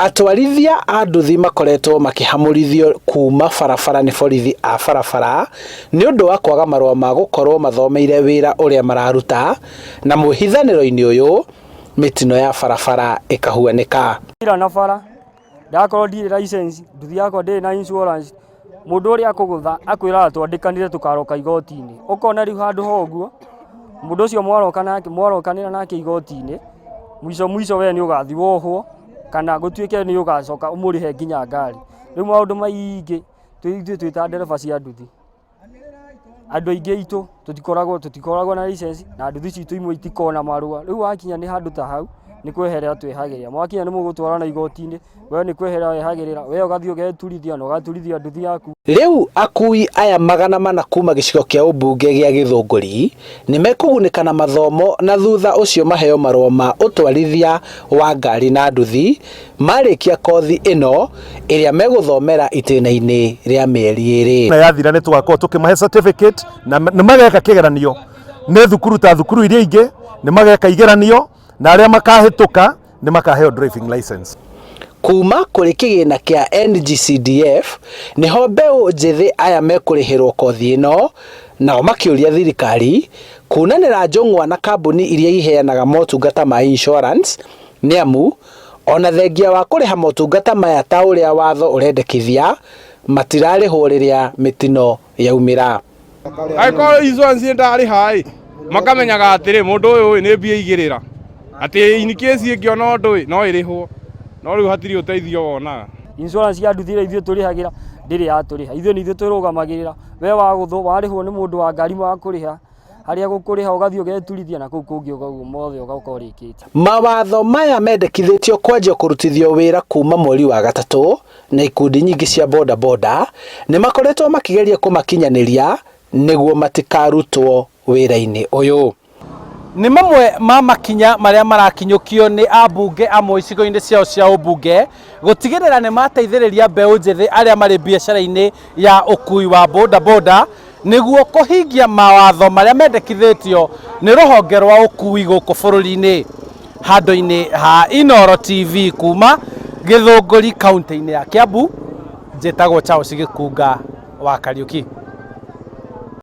Atwarithia a nduthi makoretwo makĩhamũrithio kuma barabara nĩ borithi a barabara nĩ ũndũ wa kwaga marũa ma gũkorwo mathomeire wĩra ũrĩa mararuta, na mwĩhithanĩro-inĩ ũyũ mĩtino ya barabara ĩkahuanĩka. Ira na bara ndakorwo ndirĩ license, nduthi yakwa ndĩrĩ na insurance, mũndũ ũrĩa akũgũtha akwĩraga twandĩkanire tũkaroka igoti-inĩ. Ũkona rĩu handũ ha ũguo, mũndũ ũcio mwaroka nake mwarokanĩra nake igoti-inĩ, mwico mwico we nĩ ũgathiĩ wohwo kana gũtuĩke nĩ ũgacoka ũmũrĩhe nginya ngari. Rĩu maũndũ maingĩ ithuĩ twĩ ta ndereba cia nduthi, andũ aingĩ aitũ tũtikoragwo tũtikoragwo na license na nduthi citũ imwe itikoragwo na marũa. Rĩu wakinya nĩ handũ ta hau nĩ kweherera twehagĩrĩra, mwakinya nĩ mũgũtwarana igoti-inĩ, we nĩ kweherera wehagĩrĩra, we ũgathiĩ ũgeturithia na ũgaturithia nduthi yaku. Rĩu akui aya 400 kuma gĩcigo kĩa ũmbunge gĩa Gĩthũngũri nĩ mekũgunĩka na mathomo na thutha ũcio maheo marũa ma ũtwarithia wa ngari na nduthi marĩkia kothi ĩno ĩrĩa megũthomera itĩna-inĩ rĩa mĩeri ĩrĩ. Na yathira nĩ tũgakorwo tũkĩmahe certificate na nĩ mageka kĩgeranio nĩ thukuru ta thukuru iria ingĩ, nĩ mageka igeranio na arĩa makahĩtũka nĩ makaheo driving license. Kuma kũrĩ kĩgĩna kĩa NGCDF nĩho mbeũ njĩthĩ aya mekũrĩhĩrwo kothi ĩno, nao makĩũria thirikari kunanĩra njũng'wa na kambuni iria iheanaga motungata ma insurance nĩ amu ona thengia wa kũrĩha motungata maya ta ũrĩa watho ũrendekithia matirarĩhwo rĩrĩa mĩtino yaumĩra. Angĩkorwo insurance ndarĩha ĩ makamenyaga atĩrĩ mũndũ ũyũ ĩ nĩ mbia igĩrĩra atĩ in case ĩngĩona ũndũ ĩ no ĩrĩhwo no rĩu hatirĩ ũteithio wonaga. Insurance ya nduthi ĩrĩa ithuĩ tũrĩhagĩra ndĩrĩ yatũrĩha, ithuĩ nĩ ithuĩ twĩrũgamagĩrĩra, we wagũthwo warĩhwo nĩ mũndũ wa ngari wa kũrĩha harĩa gũkũrĩha ũgathiĩ ũgeturithia na kũu kũngĩ ũguo mothe ũgoka ũrĩkĩtie. Mawatho maya mendekithĩtio kwanjia kũrutithio wĩra kuma mweri wa gatatũ na ikundi nyingĩ cia bodaboda nĩ makoretwo makĩgeria kũmakinyanĩria nĩguo matikarutwo wĩra-inĩ ũyũ. Nĩ mamwe ma makinya marĩa marakinyũkio nĩ ambunge amwe icigo-inĩ ciao cia ũmbunge gũtigĩrĩra nĩ mateithĩrĩria mbeũ njĩthĩ arĩa marĩ biacara-inĩ ya ũkui wa bodaboda nĩguo kũhingia mawatho marĩa mendekithĩtio nĩ rũhonge rwa ũkui gũkũ bũrũri-inĩ. Handũ-inĩ ha Inooro TV kuma Gĩthũngũri kaũntĩ-inĩ ya Kiambu, njĩtagwo Charles Gĩkunga wa Kariuki.